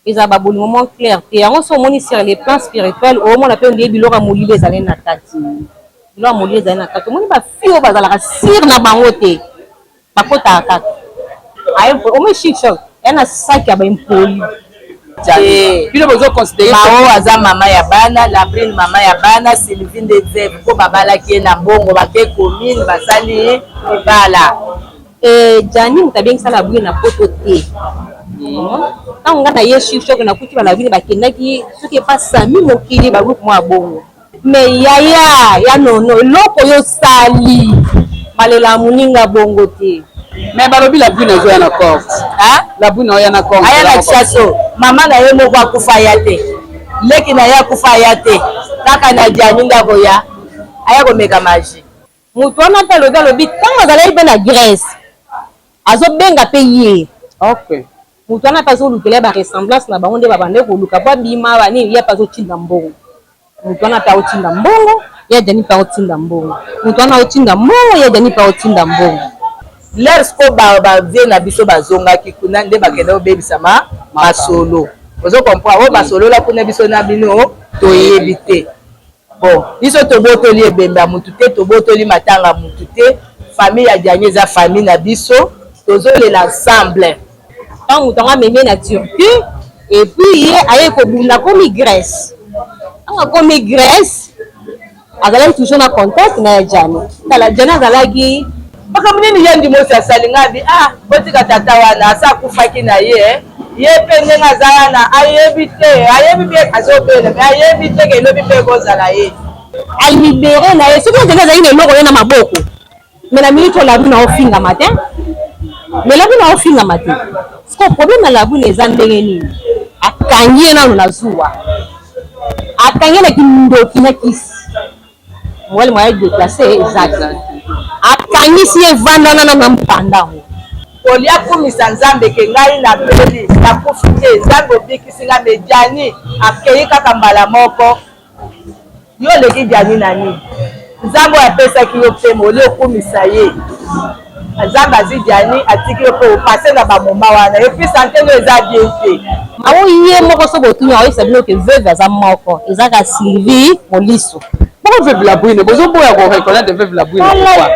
Ezala ba bolingo moko clair te. Yango soki omoni sur le plan spirituel omona pe ondire biloko ya molili ezali na kati. Biloko ya molili ezali na kati. Omoni ba filles oyo bazalaka sur na bango te. Bakotaka kaka. Aye omoni chic choc ya na sac ya ba impoli. Bino bozo considere Mao aza mama ya bana, Labrine mama ya bana, Sylvie nde veuve po babalaki ye na mbongo bake commune basali libala. Eh Djany moto abengisa Labrune na poto te tango nga naye chic choc nakuti ba Labrune bakendaki soki epa Samy mokili ba groupe moko ya bongo mais yaya ya nono eloko yo osali balela moninga bongo te. Mais balobi Labrune azoya na corps. Hein? Labrune aoya na corps. Aya na Kisasa. Mama na ye moko akufa aya te. Leki na ye akufa aya te. Kaka na Djany nde akoya. Aya komeka magie. Mutu wana pe alobi alobi tango azalaki pe na Grèce azo benga pe ye. Ok. Mutu wana pe azo lukela ye ba ressemblance na bango nde ba bandaki koluka po abima ba nini ye pe azo tinda mbongo. Mutu wana pe azo tinda mbongo ya Djany pe azo tinda mbongo. Mutu wana azo tinda mbongo ya Djany pe azo tinda mbongo. L'heure sikoyo ba ba vieux na biso bazongaki kuna nde bakenda kobebisa ma masolo. Ozo comprendre? Oyo basolola kuna biso na bino toyebi te. Bon biso tobotoli ebembe ya mutu te, tobotoli matanga ya mutu te, famille ya Djany eza famille na biso, tozolela ensemble. Tango mutu yango amemi ye na Turquie et puis ye aye kobunda akomi Grèce, tango akomi Grèce azalaki toujours na contact na ya Djany, tala Djany azalaki. Makambo nini yandi mosi asali nga abi ah botika tata wana asi akufaki na ye ye pe ndenge aza wana ayebi te ayebi bien azobela mais ayebi te ke lobi pe ekozala ye. A libere na ye soki ozali azali na eloko ye na maboko mais na minute oyo Labrune aofingama te mais Labrune aofingama te sikoyo problème ya Labrune eza ndenge nini akangi ye nanu na zuwa akangi ye na kindoki na kisi Mobali moyen deplace eza te. Akangisi ye vanda nana na mpanda yango. Kolia kumisa nzambe ke ngai na beli na kufi te nzambe obikisi nga mais djani akeyi kaka mbala moko yo oleki djani na nini nzambe oyo apesaki yo pema olie okumisa ye nzambe azui djani atiki yo pe o passe na ba moment wana et puis sante no eza bien te. Yango ye moko soki botuni akoyebisa bino ke veuve aza moko eza kaka Sylvie Moliso. Bongo veuve la brune bozo boya ko reconnaitre veuve la brune pourquoi?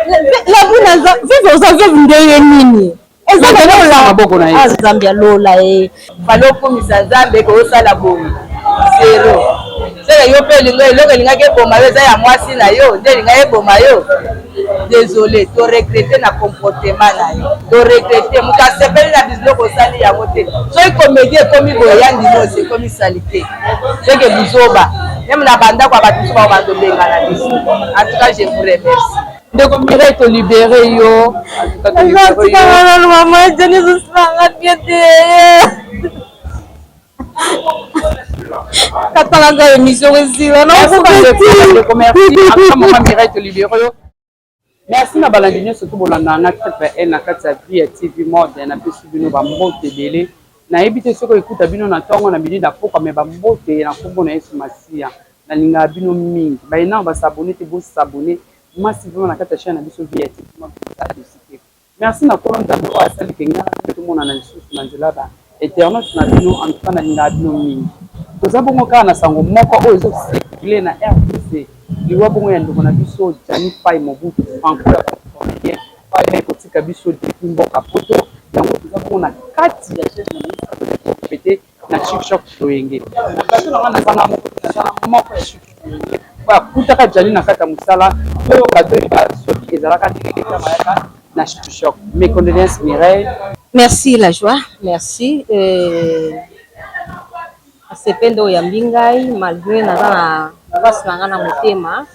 La brune aza veuve oza veuve ndenge nini? Eza lola maboko na ye. Ah Nzambe ya lola eh. Fallait okumisa Nzambe ke osala boye zero seke yo pe olingi eloko elingaki eboma yo eza ya mwasi na yo nde elingaki eboma yo desole to regrette na comportement na yo to regrette moto asepeli na biloko osali yango te soki comedie ekomi boye ya ndimosi ekomi salite seke buzoba meme na bandako ya bato mosusu bakobanda kobengana biso en tout cas je vous remercie. Ndeko Mireille to libere yo en tout cas to libere yo. Nanu maman Jenny ezosala nga bien te. Katala nga émission esila na ndeko merci en tout cas maman Mireille to libere yo. Merci na balandi nyonso to bolandaka nga triple N na kati ya vie ya TV mode napesi bino ba mbote ebele nayebi te soki ekuta bino na ntongo na midi na pokwa me ba mbote na nkombo na Yesu Masiya nalingaka bino mingi baye nano ba s'abonner te bo s'abonner massivement na kati ya chaine na biso vie ya TV mode bozala deçu te. Merci na nkolo nzambe oyo asali ke nga na bino tomonana lisusu na nzela ba internautes na bino en tout cas nalingaka bino mingi toza bongo kaka na sango moko oyo ezo circuler na rdc liwa bongo ya ndeko na biso Djany Faye Mobutu Franco ya ba comedien oyo ayaki kotika biso depuis mboka poto yango toza bongo na kati ya chaine na biso pete na Chic Choc Loyenge na plateau na nga naza nga moko te naza na moko ya Chic Choc Loyenge oyo akutaka Djany na kati ya mosala toyoka toyeba soki ezalaka ndenge nini tango ayaka na Chic Choc. Mes condoleances Mireille. Merci la joie merci nasepeli nde oyambi ngai malgre naza na pasi na ngai na motema.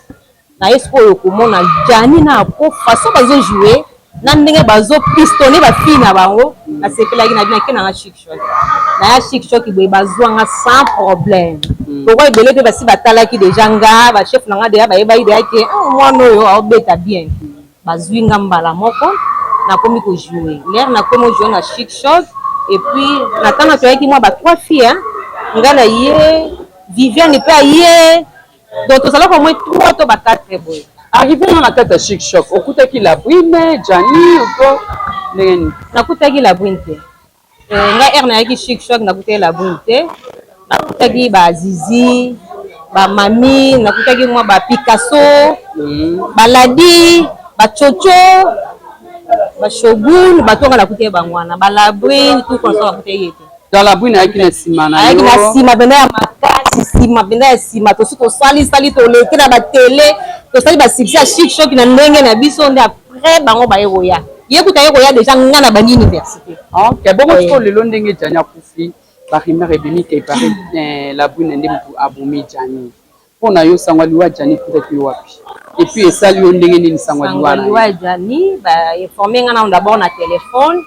Naye sikoyo komona Djany na Apo façon bazo jouer na ndenge bazo pistonner ba filles na bango nasepelaki na bino nake nanga chic choc naya chic choc boye bazua nga sans problème pourquoi ebele pe basi batalaki dejà nga ba chef na nga dejà bayebaki dejà ke mwana oyo aobeta bien bazui nga mbala moko nakomi ko jouer l'heure nakomi ko jouer na chic choc et puis na tana toyaki mwa ba trois filles hein nga na ye Viviane pe aye Donc tozalaka au moins 3 to ba 4 boye. Arrive na na kati ya chic choc okutaki la brune, Djany ou to ndenge nini? Nakutaki la brune te. Ngai heure nayaki chic choc, nakutaki La Brune te, nakutaki ba Zizi, ba Mami, nakutaki mwa ba Picasso, ba Ladi, ba Chocho, ba Shogun, bato nga nakutaki bango wana, ba La Brune tout consort nakutaki ye te. Donc La Brune ayaki na nsima na yo? Ayaki na nsima mpenza ya makasi, nsima mpenza ya nsima, tosi tosalisali, toleki na batele, tosali ba succès ya chic choc na ndenge na biso, nde après bango baye koya. Ye kuta ye koya déjà nga na bandi université. Ok, bongo sikoyo lelo ndenge Djany akufi, ba rumeur ebimi ke epare La Brune nde motu abomi Djany. Mpo na yo, sango ya liwa ya Djany ekutaki yo wapi? Et puis esali yo ndenge nini sango ya liwa na ye? Sango ya liwa ya Djany, ba informe nga nanu d'abord na telephone.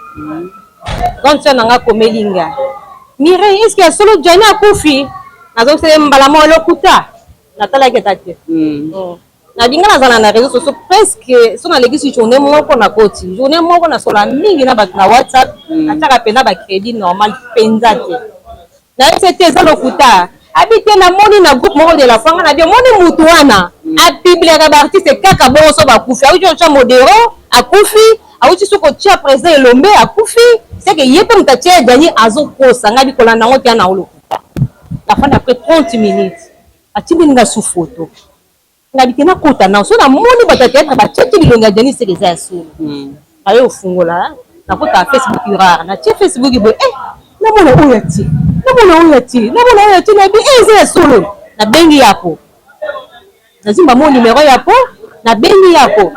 Grande sœur na nga akomeli nga, Mireille, est-ce que ya solo Djany akufi? Nazongiseli ye mbala moko, lokuta! Natalaki ata te. Nabi nga nazala na réseaux sociaux presque so nalekisi journée moko, nakoti journée moko, nasola mingi na bato na WhatsApp, natiaka mpenza ba crédit normal mpenza te. Nayebisi te eza lokuta. Abi te, namoni na groupe moko de la foi. Nga nabi omoni mutu wana apubliaka ba artiste kaka bongo so bakufi. Awuti otya Modero akufi, awuti soki otya président Elombe akufi, seke ye mpe moto atia Djany azokosa. Ngai bikolanda yango te, ana olokuta. Nafandi, après 30 minutes atindeli nga su photo. Ngabi te, nakota nao, so namoni bato ya théâtre batiaki bilongi ya Djany, seke eza ya solo. Aye ofungola, nakota Facebook rare, natie Facebook boye, eh, namona oyo atie, namona oyo atie, namona oyo atie, nabi eh, eza ya solo. Nabengi yapo, nazwi mo numéro ya po, nabengi yapo,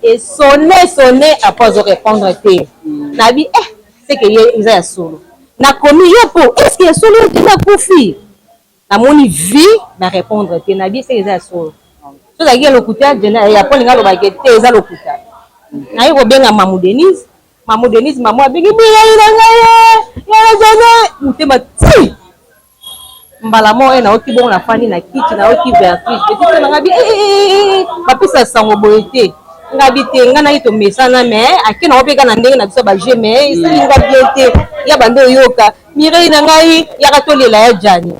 esonne sonne, apo azo répondre te. Nabi eh, seke ye eza ya solo. Nakomi yo po, est ce que ya solo Djany akufi? Namoni vie na répondre te, nabi seke eza ya solo. So ozalaki ya lokuta, ya po alingi alobaki te eza lokuta. Naye kobenga Mamu Denise, Mamu Denise, mamu abengi bilai na ngai ya Djany, motema ti mbala moko. Nayoki bongo, nafandi na kiti, nayoki vertige. Petite na ngai bi bapesa sango boye te. Ngabi te, ngai nayi tomesana, mais ake nango mpe kaka na ndenge na biso ba jeu, mais esali nga bien te. Ya bandi oyoka Mireille na ngai, yaka tolela ya Djany.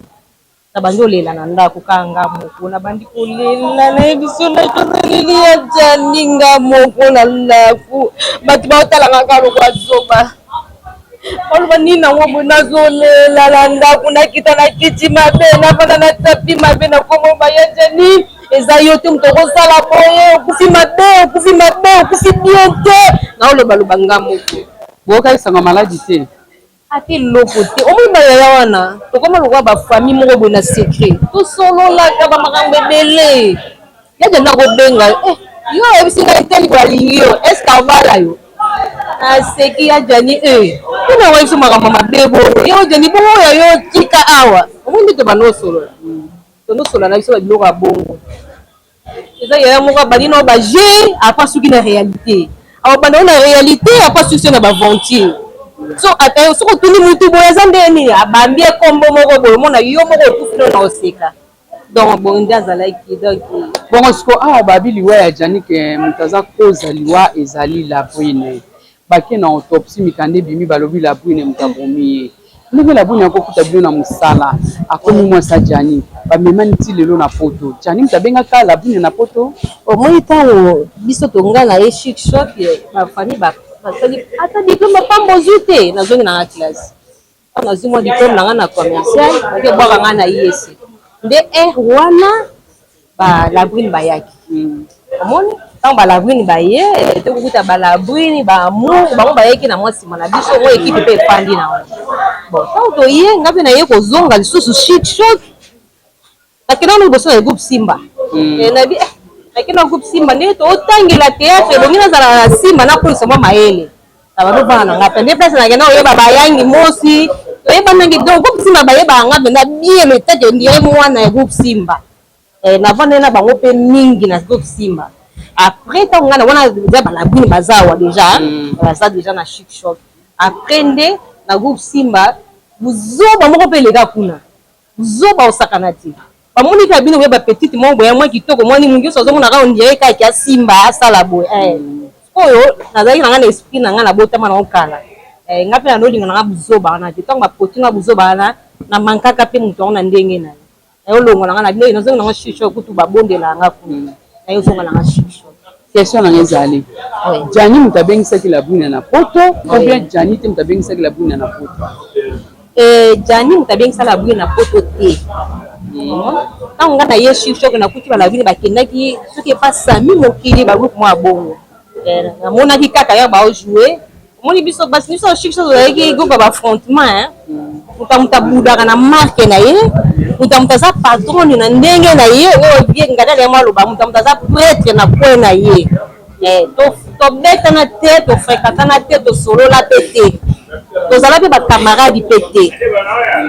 Na bandi olela na ndako kaka nga moko, na bandi kolela, nayebi so nakozaleli ya Djany nga moko na ndako, bato baotalanga kaka lokwa zoba, baloba nini nango boye. Nazolela na ndako, nakita na kiti mabe, nafanda na tapi mabe, nakomoma ya Djany, eza yo te moto okosala boye, okufi mabe, okufi mabe, okufi bien te. Naolobaloba nga moko. Boyokaki sango ya maladi te? Ata eloko te. Omoni bayaya wana, tokoma lokola bafamille moko boye na secret, tosololaka bamakambo ebele. Ya Djany akobenga yo, eh, yo oyebisi ngai teli boye alingi yo, est ce que abala yo? Naseki ya Djany, eh, mpona oyebisi makambo mabe bongo, yo Djany bongo oyo yo tika awa. Omoni nde tobanda osolola, tondosolola na biso babiloko ya bongo. Eza yaya moko abandi na ba jeu, après soki na réalité akobanda ngo na réalité, après soki na baventure. So ata soki otuni mutu boye aza ndenge nini, abambi ye kombo moko boye, omona yo moko otufi no na oseka. Donc boye nde azalaki donc. Bongo sikoyo awa babi liwa ya Djany ke moto aza cause ya liwa ezali La Brune. Bake na autopsie, mikanda ebimi, balobi La Brune moto abomi ye. Ndenge La Brune akokuta bino na mosala, akomi mwasi ya Djany, bamemani ti lelo na poto. Djany moto abengaka La Brune na poto? Omoni ntango biso tonga na ye chic choc, bafamille basali ata diplôme pamba ozwi te. Nazongi nanga classe, nazwi mwa diplôme na nga na commercial, bake bwaka nga na IEC. Nde heure wana ba La Brune bayaki. Omoni ntango ba La Brune baye, tokokuta ba La Brune, ba Amour, bango bayaki na mwa nsima na biso. Ngo ekipe mpe efandi na yango. Bon, ntango toye, nga mpe naye kozonga lisusu chic choc, nakenda wana liboso na groupe Simba. Nabi nakenda groupe Simba, ndenge totangela théâtre, ebongi nazala na Simba, nakolisa mwa mayele na bazovanda na nga mpe nde place nakenda koyeba bayangi mosi, toyebanangi. Donc groupe Simba bayebaka nga mpenza bien, le tete ondire mwana ya groupe Simba. Navandaki na bango mpe mingi na groupe Simba. Après ntango ngai na wana eza ba La Brune baza awa déjà, baza déjà na chic choc. Après nde na groupe Simba buzoba moko mpe eleka kuna, buzoba osakana te. Bamoni kaka bino boye bapetite moko boye, mwa kitoko, mwani mungi nyonso azomona kaka ondire kaka asimba asala boye. Oyo nazalaki na ngai na esprit na ngai, nabotama nango kala. Ngai mpe nanolinga na ngai buzoba wana te. Ntango bapoti nga buzoba wana, na mankaka mpe moto yango na ndenge na ye, nayolongola ngai na bino, nazongi nango chic choc. Kutu babondelaka nga kuna, nayozonga nanga chic choc. Question na nga ezali, Djany moto abengisaki La Bruna na poto ou bien Djany te moto abengisaki La Bruna na poto? Djany moto abengisa La Bruna na poto te. Ntango nga naye sur choc, nakuti ba La Bruna bakendaki soki epa Sami Mokili, ba groupe moko ya bongo. Namonaki kaka ya bao jouer. Omoni biso basi, biso chic, tozalaki groupe ya ba affrontement. Moto moto abudaka na marque na ye, moto moto aza patron na ndenge na ye. Oyo vie ngada na ye, aloba moto moto aza prêtre na coin na ye. Tobetana te, tofréquentana te, tosolola mpe te, tozala mpe bacamarade mpe te.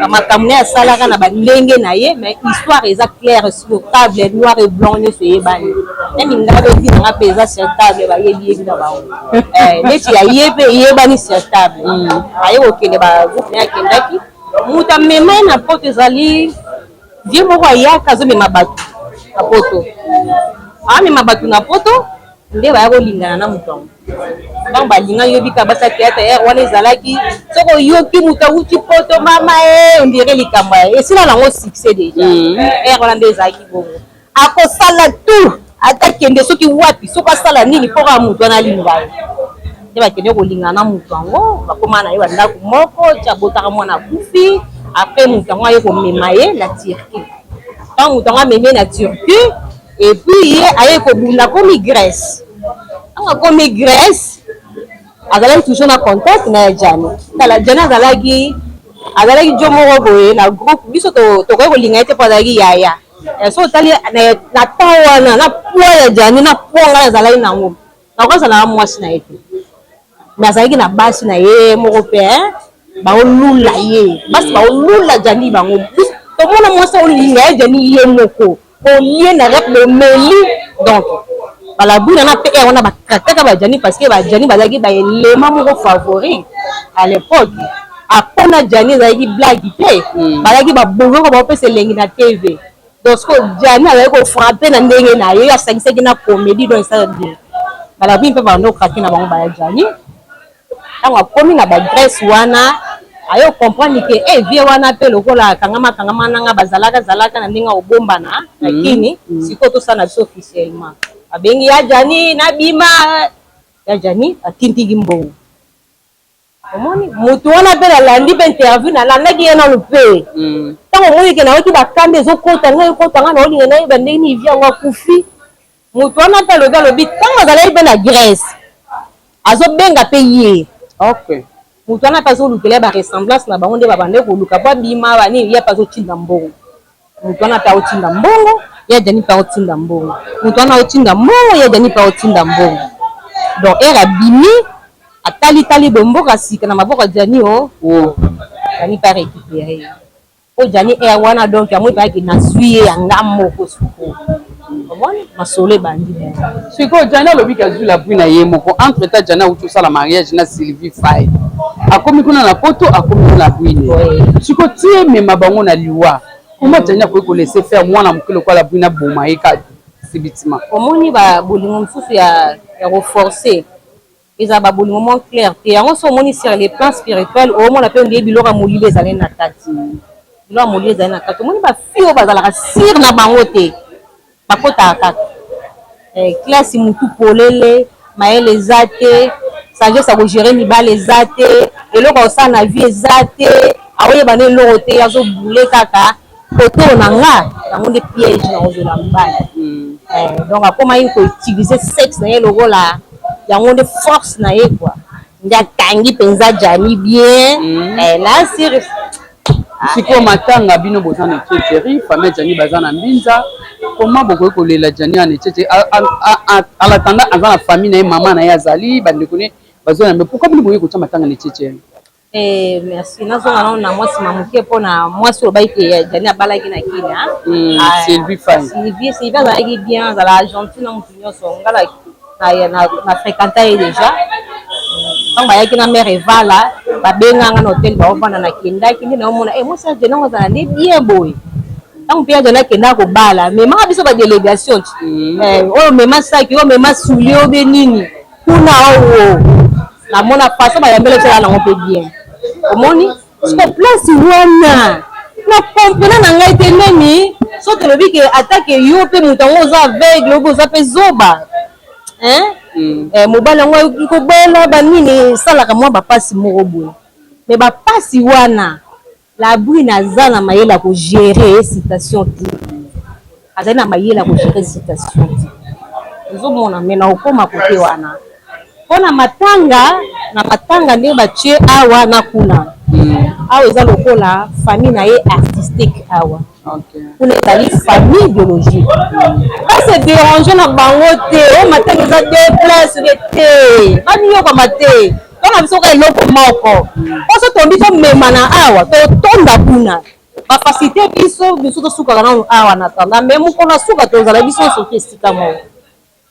Makambo na ye asalaka na bandenge na ye, mais histoire eza claire sur table, noir et blanc, nyonso eyebani. Même ngai mpe, vie nanga mpe eza sur table, bayebi yebi na bango. Neti ya ye mpe eyebani sur table. Aye kokende bagroupe naye, akendaki, moto amema ye na poto ezali vie moko ayaka azomema bato na poto, amema bato na poto nde baya kolingana na moto yango. Ntango balingani, yobi kaka basi ya théâtre ere wana ezalaki, soki oyoki moto awuti poto, mama e, on dirait likambo esila nango succès déjà. Ere wana nde ezalaki bongo, akosala tout, ata kende soki wapi, soki asala nini mpo kaka moto wana alinga ye. Nde bakende kolingana na moto yango, bakóma na ye bandako moko, ti abotaka mwana, akufi. Après moto yango aye komema ye na Turquie. Ntango moto yango amemi ye na Turquie, et puis ye aye kobunda, akomi Grèce. Ntango akomi Grèce, azalaki toujours na contact na ya Djany. Tala, Djany azalaki jo moko boye na groupe biso, tokoki kolinga ye te mpo azalaki yaya. So otali na temps wana, na poids ya Djany, na poids ngai azalaki nango, nakozala na mwasi na ye te, mais azalaki na basi na ye moko mpe baolula ye, basi baolula Djany bango. Tomona mwasi olinga ye Djany ye moko, olie na rep, bomeli. Donc balabwina na mpe ere wana bakataka baDjany, parce que baDjany bazalaki baelema moko favori à l'époque. Apona Djany ezalaki blague te, bazalaki babongoko, baopesa elengi na TV. Donc sikoyo Djany azalaki kofrapper na ndenge na ye, asangisaki na comédie, donc esala bien. Balabwini mpe bando krake na bango baya Djany. Ntango akomi na baGrèce wana, aye comprendre ke e vie wana mpe lokola akangama kangama nanga, bazalaka zalaka na ndenge obombana na kini. Sikoyo tosala na biso officiellement, abengi ya Djany, nabima ya Djany, atintiki mbongo. Omoni motu wana mpe nalandi mpe interview, nalandaki ye nanu mpe. Ntango omoni ke nayoki bakambi ezokota ngai, ekota ngai, naolinga nayeba ndenge nini vie yango akufi. Motu wana mpe alobi ntango azalaki mpe na Grèce, azobenga mpe ye. Motu wana mpe azolukela ye baressemblance na bango, nde babande koluka po abima banini. Ye mpe azotinda mbongo, motu wana mpe aotinda mbongo, ya Djany mpe aotinda mbongo, motu wana aotinda mbongo, ya Djany mpe aotinda mbongo. Donc ere abimi, atalitali boye, mboka sika na maboko ya Djany o Djany mpe arécupéré ye po Djany ere wana. Donc yango ebaki nazwi ye yanga moko. Sikoyo omoni masolo ebandi bongo. Sikoyo Djany alobi ke azwi La Brune na ye moko. Entre temps Djany awuti osala mariage na Sylvie Fay, akomi kuna na poto, akomi na La Brune. Sikoyo ti emema bango na liwa, koma Djany akoki kolaisser faire mwana moke lokola La Brune aboma ye kaka subitement? Omoni, babolingo mosusu ya koforcer ezala babolingo moko clair te. Yango so omoni sur le plan spirituel, omona mpe ondie biloko ya molili ezali na kati, biloko ya molili ezali na kati. Omoni bafille oyo bazalaka sûrs na bango te, bakotaka kaka classe, mutu polele, mayele eza te, sagesse ya kogérer mibale eza te, eloko ya kosala na vie eza te, aoyeba na eloko te, azobule kaka koto na nga. Yango nde piège na kozwela mobali. Donc akomaki koutiliser sexe na ye lokola yango nde force na ye quoi, nde akangi mpenza Djany bien na sire. Sikoyo matanga, bino boza na Etcheteri, famille Djany baza na Mbinza, comment bokoki kolela Djany ana Etcheteri alatanda aza na famille na ye, mama na ye azali, bandeko ne bazoya? Mais pourquoi bino bokoki kotia matanga na Etcheteri? Merci. Nazonga nano na mwasi ma moke, mpona mwasi oyo bayike Djany abalaki na Kini. Sylvie Fay. Sylvie, Sylvie azalaki bien, azala gentil na motu nyonso. Nga na fréquenta ye déjà ntango bayaki na mare Evala, babenganga na hotel baovanda, nakendaki nde naomona mwasi ya Djany yango azala nde bien boye. Ntango mpe ya Djany akendaka kobala, memaka biso badélégation ti oyo mema saki, oyo mema soulier, oyo be nini kuna owo. Namona façon bayambela biso nango mpe bien. Omoni siko place wana, na comprena na ngai te nini. So tolobi ke atake yo mpe moto yango oza aveugle, obe oza mpe zoba. Hein? Eh, mobali yango ayoki kobela banini esalaka mwa bapasi moko boye. Mais bapasi wana La brune aza na mayele ya ko gerer situation te. Azali na mayele ya ko gerer situation te. Ozo mona mais na okoma kote wana. Pona matanga, na matanga ndenge batie awa na kuna. Awa eza lokola famille na ye artistique awa. Kuna ezali famille biologique. Ba se deranger na bango te. Oyo matanga eza deux places te. Bamiyokama te. To na biso kaka eloko moko. Po soki tolobi tomemana awa, totonda kuna. Ba faciliter biso, biso tosukaka nanu awa en attendant. Mais mokolo ya suka tozala biso nionso te esika moko.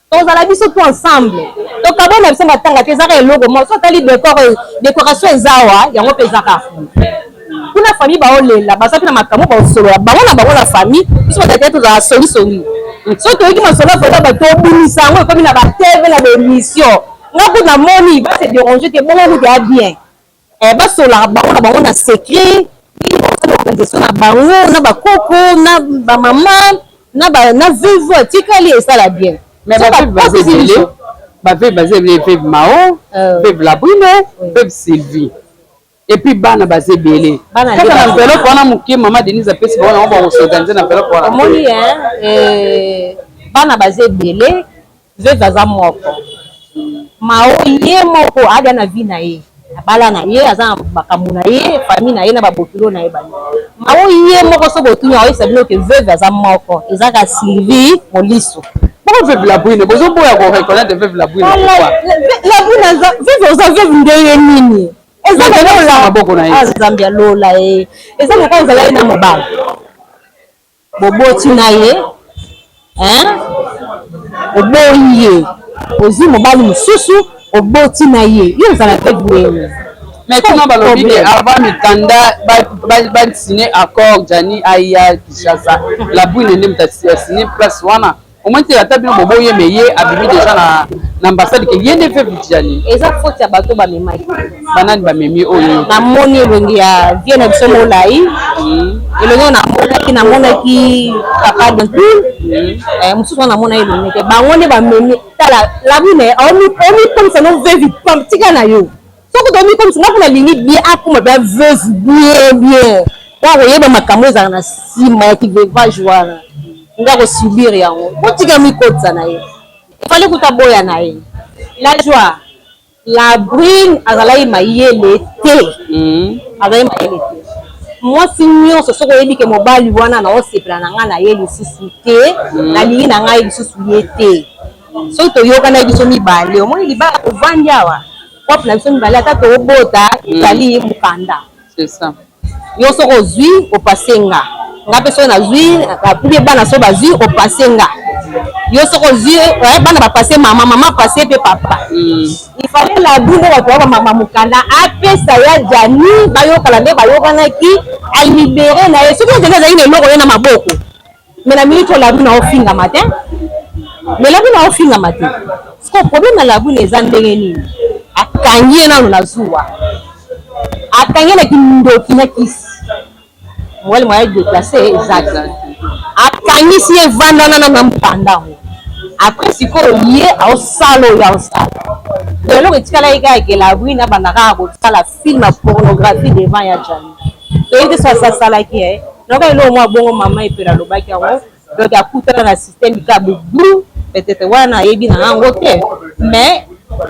Tozala biso tout ensemble. Tokabwana na biso matanga te, eza kaka eloko moko. Soki otali decor oyo, decoration eza awa, yango pe eza kaka kuna. Kuna famille baolela, baza pe na makambo baosolola bango na bango na famille. Biso ba tata tozala soli soli. Soki toyoki masolo ya famille, bato tobimisa yango ekomi na ba TV na ba emission. Nga kutu na moni ba se deranger te bongo kutu ya bien eh, basolaka bango na bango na secret basala organisation na bango na bakoko na ba mama na ba na veuve atikali esala bien. Mais ba veuve baza ebele, ba veuve baza ebele, veuve Mao, veuve Labrune, veuve Sylvie. Et puis bana baza ebele. Kaka na enveloppe wana moke mama Denise apesi bango yango bako s'organiser na enveloppe wana. Omoni hein, eh, bana baza ebele, veuve aza moko. Mao ye moko adia na vie na ye. Abala na ye, aza na makambo na ye, famille na ye na ba bokilo na ye bani. Mao ye moko soki botuni akoyebisa bino ke veuve aza moko, eza ka Sylvie Moliso. Pourquoi veuve la brune? Bozo boya ko reconnaître veuve la brune pourquoi? La brune aza veuve, oza veuve ndenge nini? Eza lokola maboko na ye. Ah Nzambe ya lola eh. Eza lokola ozalaki na mobali. Boboti na ye hein? Oboyi ye. Ozwi mobali mosusu oboti na ye. Yo ozala pe ndenge. Mais kuna balobi ke avant mikanda ba ba signer accord Gianni aya Kinshasa la brune nde moto a signer place wana. Omoni te ata bino boboyi ye mais ye abimi dejà na na ambassade ke ye nde veuve Djani. Eza faute ya bato bamemaki. Banani bamemi oyo? Namoni elongi ya vieux na biso Molayi. Elongi oyo namonaki namonaki papa Dantul. Eh, mosusu wana namona elongi te. Bango nde bamemi. Tala la brune omikomisa no veuve pam tika na yo. Soki tomikomisa nga mpo nalingi bien akoma bien veuve bien bien. Po akoyeba makambo ezalaka na nsima ya kiveuvage wana. Nde ako subir yango. Botika amikotisa na ye. Fallait kuta boya na ye. La joie. La brune azalaki mayele te. Azalaki mayele te. Mwasi nyonso soki oyebi ke mobali wana naosepela na ngai na ye lisusu te, nalingi na ngai lisusu ye te. Soki toyokanaki biso mibale, omoni libala tovandi awa, propre na biso mibale ata tobota ezali mokanda. C'est ça. Yo soki ozui opasse nga, nga pe soki nazui ou bien bana soki bazui opasse nga. Yo soki ozui bana ba passe mama, mama apasse pe papa. Il fallait la brune nde batu ba mama mukanda apesa ya Djany bayokana nde bayokanaki a libere na ye. Soki ya Djany azalaki na eloko ye na maboko mais na minute oyo la brune aofingama te, mais la brune aofingama te. Sikoyo problème ya la brune eza ndenge nini? Akangi ye nanu na zuwa, akangi ye na kindoki na kisi. Mobali moyen deplace eza te, akangisi ye vanda wana nanu na mukanda yango. Après sikoyo ye aosala oyo aosala, eloko etikalaki kaka ke la brune abanda kaka kosala film ya pornographie devant ya Djany. Toyebi te soki asi asalaki eh. Nayoka eloko moko ya bongo mama Epela alobaki yango, donc akutana na système kaka bru peut-etre wana ayebi na yango te mais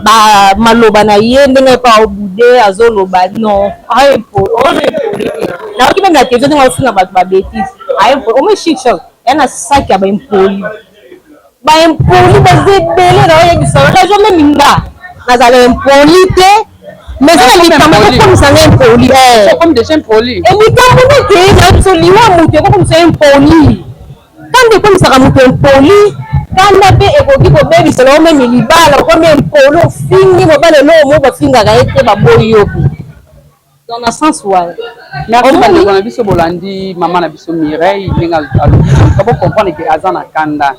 ba maloba na ye ndenge ye pe aobude azoloba non aza impoli te. Nayoki meme na television ndenge azofinga batu ba betise, aza impoli omoni chic choc ya na sac ya ba impoli. Ba impoli baza ebele na oyebisa yo nazo meme nga nazala impoli te mais eza na likambo ekokomisa nga impoli eh. Comme déjà impoli. E likambo nete na biso liwa moto ekokomisa impoli kanda ekomisaka moto impoli kanda mpe ekoki kobebisa na yo meme libala okomi impoli ofingi mobali eloko moko bafingaka ye te baboyi yo mpe Donc na sens wana. Merci bandeko na biso bolandi mama na biso Mireille ndenge alobi ka bo comprendre que aza na kanda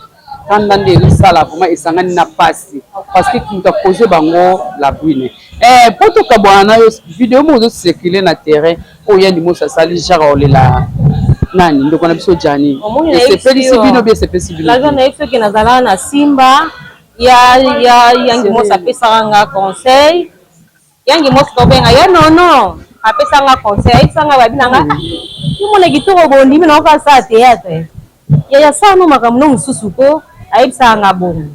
kanda nde ezosala vraiment esangani na pasi parce que moto akoze bango la brune eh, po tokabwana na yo video moko ezo circuler na terrain oyo ya limosi asali genre olela nani ndeko na biso Gianni esepelisi bino bi esepelisi bino nayebi soki nazalaka na Simba. Ya ya Yangi Mosi apesaka nga conseil. Yangi Mosi tobenga ya nono apesaka nga conseil, ayebisaka nga babi na nga, ah, yo mona kitoko bondimi na oka sala théâtre. Yaya sala no makambo no mosusu ko, ayebisaka nga bongo.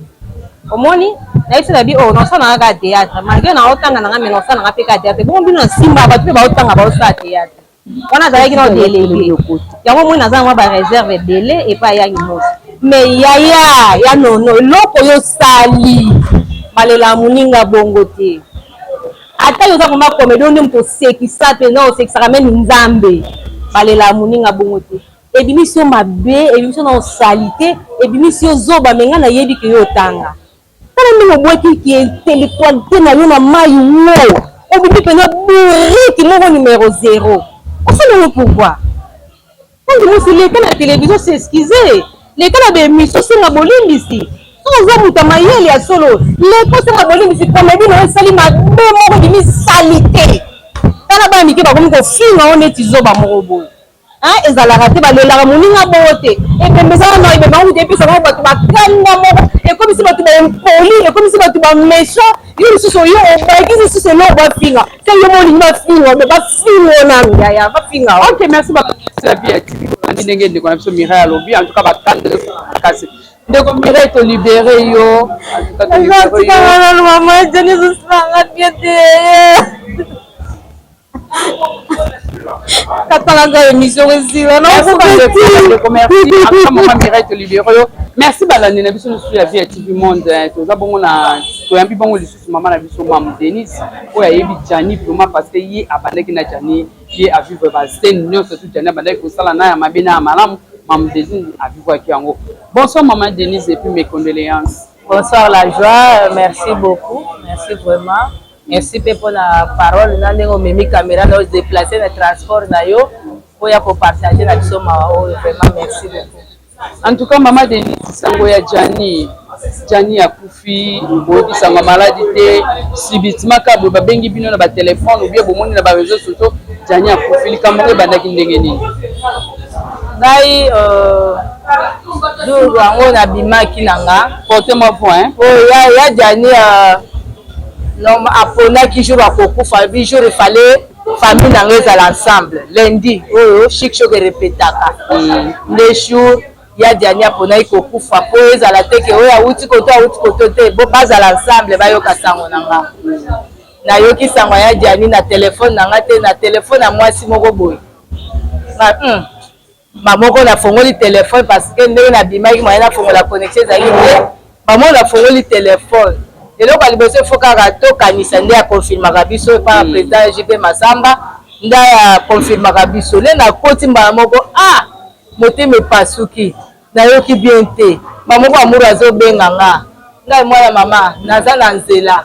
Omoni, nayebisi na bi oh nasala na nga kaka théâtre malgré na otanga na nga mais nasala na nga pe kaka théâtre. Bongo bino na simba bato pe baotanga baosala théâtre. Wana azalaki nao delege. Yango omoni naza na mwa ba reserve ebele epai ya Yangi Mosi. Mais yaya ya nono eloko yo osali balela moninga bongo te. Ata yo oza vraiment comedien yo nde moto osekisa penza osekisaka meme Nzambe balela moninga bongo te. Ebimisi yo mabe, ebimisi yo nao salite, ebimisi yo zoba mais nga nayebi ke yo otanga. Tala ndenge obwaki ki intellectualite na yo na mayi woo! Obimi penza bourrique moko numero zero. Osali yango pourquoi? Tangi mosi leka na television s'excuser, leka na ba emission senga bolimbisi. Soki oza moto ya mayele ya solo, leka osenga bolimbisi comedie na yo esali mabe moko ebimi salite. Tala bana mike bakomi kofinga yo neti zoba moko boye. Hein ezalaka te balelaka moninga bongo te ebembe eza wana ebembe yango kutu epesa bango bato bakanda moko ekomisi bato ba impoli ekomisi bato ba méchant yo lisusu oyo obakisi lisusu eloko bafinga se yo molingi bafinga me bafingo nanu yaya bafinga. Ok, merci la vie ya TV. Bolandi ndenge ndeko na biso Mireille alobi, en tout cas bakanda makasi. Ndeko Mireille, tolibere yo, en tout cas tolibere yo. Nanu mama Johnny ezosalanga bien te. Katalaka émission esila. Merci mama Mireille, tolibere yo. Merci balandi na biso lisusu ya Vie ya TV Monde. Toza bongo na toyambi bongo lisusu mama na biso Mamu Denise oyo ayebi Gianni vraiment parce que ye abandaki na Gianni, ye avivre ba scène nyonso tout Gianni abandaki kosala na ya mabe na ya malamu. Mamu Denise avivwaki yango. Bonsoir maman Denise et puis mes condoléances. Bonsoir la joie, merci beaucoup, merci vraiment. Merci pe pona parole na ndenge omemi camera na yo déplacer na transport na yo oya ko partager na biso mawa oyo, vraiment merci beaucoup. En tout cas maman Denise, sango ya Gianni, Gianni akufi, boyoki sango ya maladi te, subitement kaka boye babengi bino na ba téléphone ou bien bomoni na ba réseaux sociaux Gianni akufi, likambo yango ebandaki ndenge nini? Ngai jour yango nabimaki na nga. Portez-moi voix hein. Oh ya ya Gianni non aponaki jour akokufa, bi jour il fallait famille na nga ezala ensemble lundi oyo chic choc erepetaka nde jour ya Gianni aponaki kokufa po ezala te ke oyo awuti koto awuti koto te, bo bazala ensemble bayoka sango na nga. Nayoki sango ya Gianni na telefone na nga te, na telefone ya mwasi moko boye nga moko nafongoli telefone parce que ndenge nabimaki moyen nafongola connexion ezalaki te. Mamo nafongoli telefone, eloko ya liboso efo kaka tokanisa nde akonfirmaka biso epa ya président JP Masamba, nde akonfirmaka biso. Nde nakoti mbala moko, ah motema epasuki, nayoki bien te. Mamo moko amour azobenga nga, ngai mwana mama naza na nzela,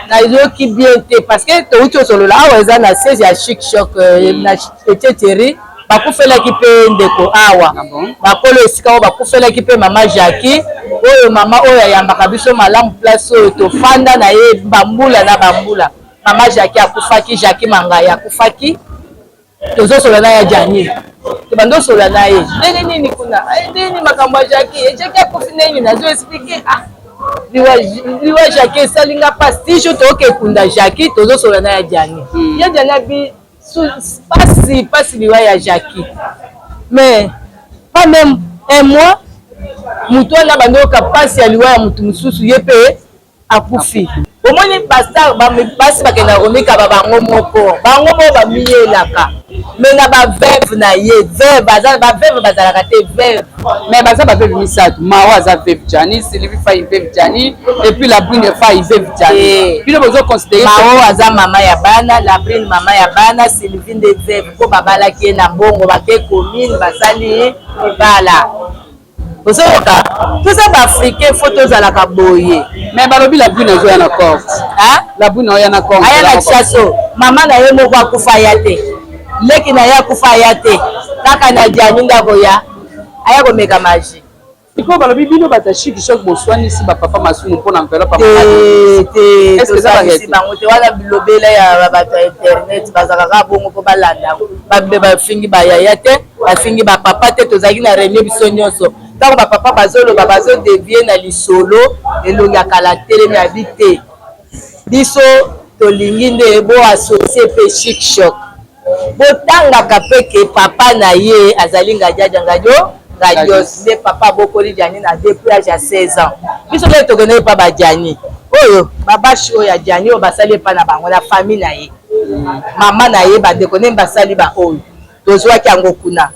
nayoki bien te parce que touti osolola awa eza na siège ya Chic Choc na Etieteri, bakufelaki pe ndeko awa bakolo esika oyo bakufelaki pe mama Jackie oyo mama oyo ayambaka biso malamu place oyo tofanda na ye bambula na bambula. Mama Jackie akufaki, Jackie Mangai akufaki, tozosola na ya Gianni, tobandi osola na ye ndenge nini kuna, ndenge nini makambo ya Jackie, Jackie akufi ndenge nini, nazo expliquer ah liwa liwa Jackie esali nga pasi ti jour toke kunda Jackie, tozosola na ya Gianni. Ya Gianni abi pasi pasi liwa ya Jackie, mais pas même un mois moto wana bandi oyoka pasi ya liwa ya motu mosusu, ye pe akufi. Omoni pasteur basi bakendaka komikaba bango moko, bango moko bamiyelaka, mais na ba veuve na ye, veuve aza, ba veuve bazalaka te veuve. Mais baza ba veuve misato, Mao aza veuve Gianni, Sylvie Faye veuve Gianni, et puis la Brune Faye veuve Gianni. Bino bozo considérer Mao aza mama ya bana, la Brune mama ya bana, Sylvie nde veuve po babalaki ye na mbongo, bake commune basali libala. Ozoyoka, toza ba africain, faut tozalaka boye. Mais balobi la Brune azoya na corps. Hein? La Brune oya na corps. Aya na Kinshasa, mama na ye moko akufa ya te, leki na ye akufa ya te, kaka na Gianni nde akoya, aya komeka magie. Sikoyo balobi bino bato ya Chic Choc boswanisi ba papa Masumu mpo na enveloppe ya Te, te, Est-ce que eza ba toswanisi bango te, wana bilobela ya bato ya internet, bazalaka kaka bongo mpo balanda yango. Babe bafingi ba yaya te, bafingi ba papa te, tozalaki na réunion biso nyonso. Ntango bapapa bazoloba, bazodevie na lisolo, elongi ya kala telemi abi te, biso tolingi nde boassocie mpe Chic Choc, botangaka mpe ke papa na ye azali Ngadiadia Ngadio Ngadios, nde papa abokoli Djani na depuis age ya 16 ans. Biso mpe tokendaki epa ba Djani oyo, babashi oyo ya Djani oyo basali epa na bango na famille na ye, mama na ye, bandeko ndenge basali ba oyo tozwaki yango kuna.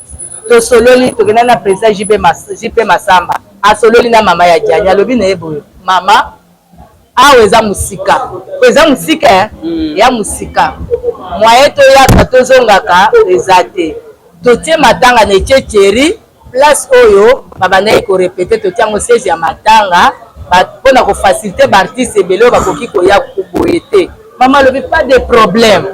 Tosololi, tokendaki na président JP Masamba, asololi na mama ya Djani, alobi na ye boye: mama, awa eza mosika, po eza mosika ya mosika, moyen toyaka tozongaka eza te. Totie matanga na Echecheri, place oyo babandaki korépéter, totie yango siège ya matanga mpona kofaciliter baartiste ebele oyo bakoki koya boye te. Mama alobi: pas de problème,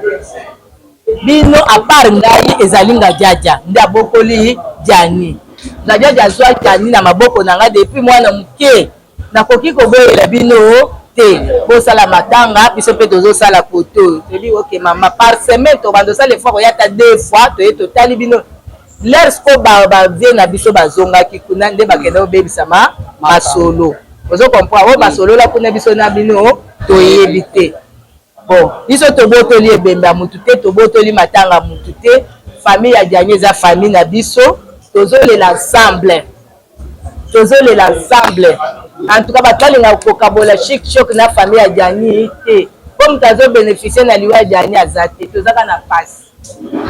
bino à part ngai ezali Ngadiadia nde abokoli Djani. Ngadiadia azwa Djani na maboko na ngai depuis mwana moke, nakoki koboyela bino te. Bosala matanga, biso mpe tozosala kote oyo. Toyebi, ok mama, par semaine tobanda osala effort koya ata deux fois, toye totali bino. Lere siko bavie na biso bazongaki kuna nde bakende kobebisama masolo, ozo comprendre, oyo basolola kuna, biso na bino toyebi te. Bon, biso tobotoli ebembe ya mutu te, tobotoli matanga ya mutu te. Famille ya Djani eza famille na biso, tozolela ensemble, tozolela ensemble. En tout cas, bato balingaka kokabola Chic Choc na famille ya Djani te, po moto azobénéficie na liwa ya Djani aza te. Tozaka na pasi,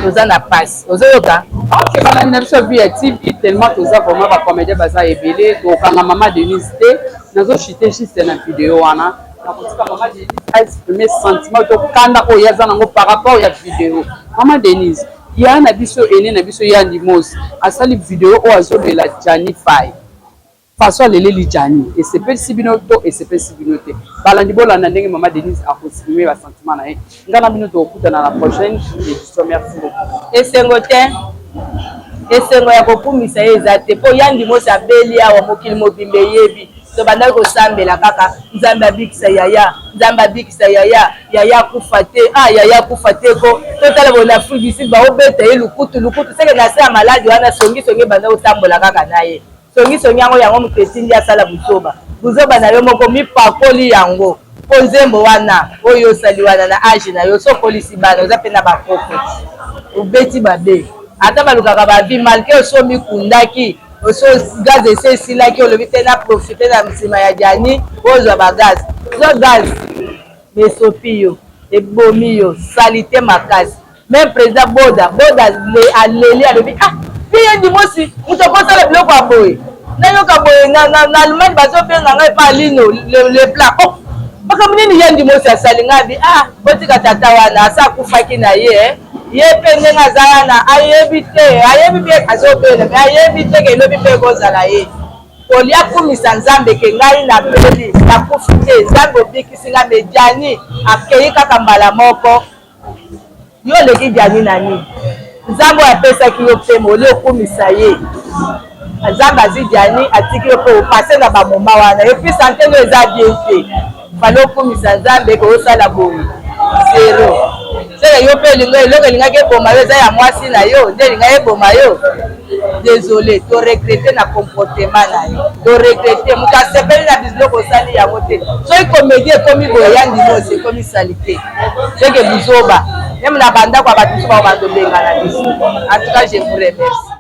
toza na pasi, ozoyoka. Ok, balandi na biso ya TV, tellement toza vraiment bacomédien baza ebele, tokanga mama Denise te. Nazochite juste na video wana, nakotika mama Denise aexprime sentiment tokanda oyo aza nango par rapport ya video. Mama Denise, ya na biso, ene na biso Yandi Mos asali video oyo azolela Djani Fai, façon aleleli Djani esepelisi bino to esepelisi bino te? Balandi, bolanda ndenge mama Denise akoexprime basentiment na ye. Nga na bino tokokutana na prochaine édition. Merci beaucoup. Esengo te, esengo ya kokumisa ye eza te, mpo Yandi Mosi abeli awa, mokili mobimba eyebi. Tobandaki kosambela kaka: Nzambe abikisa yaya, Nzambe abikisa yaya, yaya akufa te, ah, yaya akufa te. Ko totala boye na Afrique du Sud, baobeta ye lukutu lukutu, seke na se ya maladi wana songisongi ebanda kotambola kaka na ye. Songisongi yango, yango moto etindi asala buzoba. Buzoba na yo moko mipakoli yango, mpo nzembo wana oyo osali wana na age na yo, so okolisi bana, oza mpe na bakoko, obeti mabe. Ata balukaka bavi, malgré oso mikundaki, oso gaz esi esilaki, olobi te na profite na nsima ya Djani, ozwa bagaz, zwa gaz, mais esopi yo, ebomi yo, saleté makasi. Même président Boda Boda aleli, alobi: ah, mpe ye Ndimosi, moto akosala biloko ya boye, nayoka boye na Allemagne, bazobenga ngai epa Alino le plat. Oh, makambo nini ye Ndimosi asali? Ngai abi: ah, botika tata wana, asa akufaki na ye, ye mpe ndenge aza wana ayebi te, ayebi mpe azobela, me ayebi te ke elobi mpe ekozala ye. Kolia kumisa Nzambe ke ngai nabeli, nakufi te, Nzambe obikisi ngai. Me Djani akei kaka mbala moko. Yo oleki Djani na nini? Nzambe oyo apesaki yo pema, olie okumisa ye. Nzambe azwi Djani, atiki yo mpe opase na bamoma wana, et puis santé no eza bien te. Fale okumisa Nzambe koyosala boye zero, seke yo mpe elingo eloko elingaki eboma yo eza ya mwasi na yo nde elingaki eboma yo. Désolé, toregrete na comportement na yo, toregrete. Moto asepeli na biloko osali yango te. Soki comédie ekomi boye, ya Ndimosi ekomi saleté, seke buzoba, même na bandako ya bato mosusu bao bandobenga na biso. En tout cas, je vous remercie.